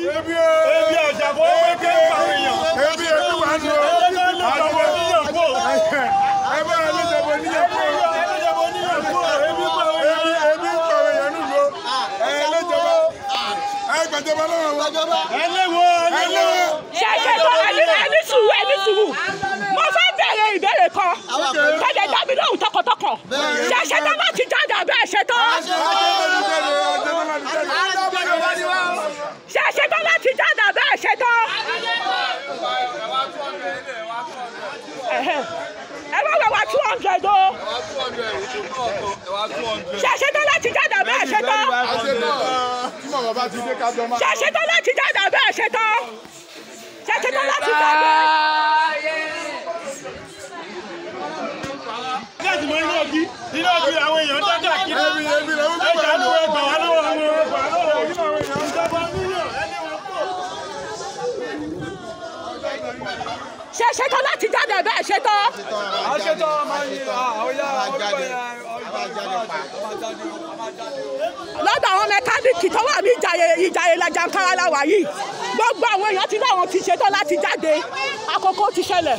Ebi ọ̀jàgbọ́ pé pa àwọn èèyàn. Ebi ebi wà nù. Ẹlẹ́jọ̀bọ̀ níyàn kú. Ẹ bá ẹlẹ́jọ̀bọ̀ níyàn kú. Ẹlẹ́jọ̀bọ̀ níyàn kú. Ebi pa àwọn èèyàn. Ebi ń pa àwọn èèyàn nílùú. Ẹlẹ́jọba. Ẹ gbàjọba lọ́wọ́ wọn. Ẹlẹ́wọ̀ ẹlẹ́wọ̀. Ṣe ṣe tán? Ẹni sùúrù, ẹni sùúrù. Mo fẹ́ bẹ̀rẹ̀ ìbéèrè kan. Kẹ́lẹ́ dá mi lóhùn tọkàntọkàn. Ṣe ṣe tán láti jáde àbẹ́ ẹ̀ ṣe tán? Ṣe ṣe tán láti jáde àbẹ́ ẹ̀ ṣe tán? Ẹ wá wẹ̀ wá 200 o. Ṣe ṣe tán láti jáde àbẹ́ ẹ̀ ṣe tán? Ṣe ṣe tán láti jáde àbẹ́ ẹ̀ ṣe tán? Ṣe ṣe tán láti jáde? Láti mọ iná ọgí, iná ọgí àwọn èèyàn ń dájà kiri. Ẹ ṣàánú, ẹ gbà wá lọ́wọ́ àwọn, ẹ gbà wá lọ́wọ́ àwọn èèyàn. Ìjọba níyàn ẹni wọn kò. Ṣe ṣe tán láti jáde àbẹ́ ẹ̀ ṣe tán? Lọ́dọ̀ àwọn mẹkáníìkì tó wà ní Ìjàyè, Ìjàyè Làjàǹkárá la wà yìí. Gbogbo àwọn èèyàn ti láwọn ti ṣetán láti jáde. Àkókò ti ṣẹlẹ̀.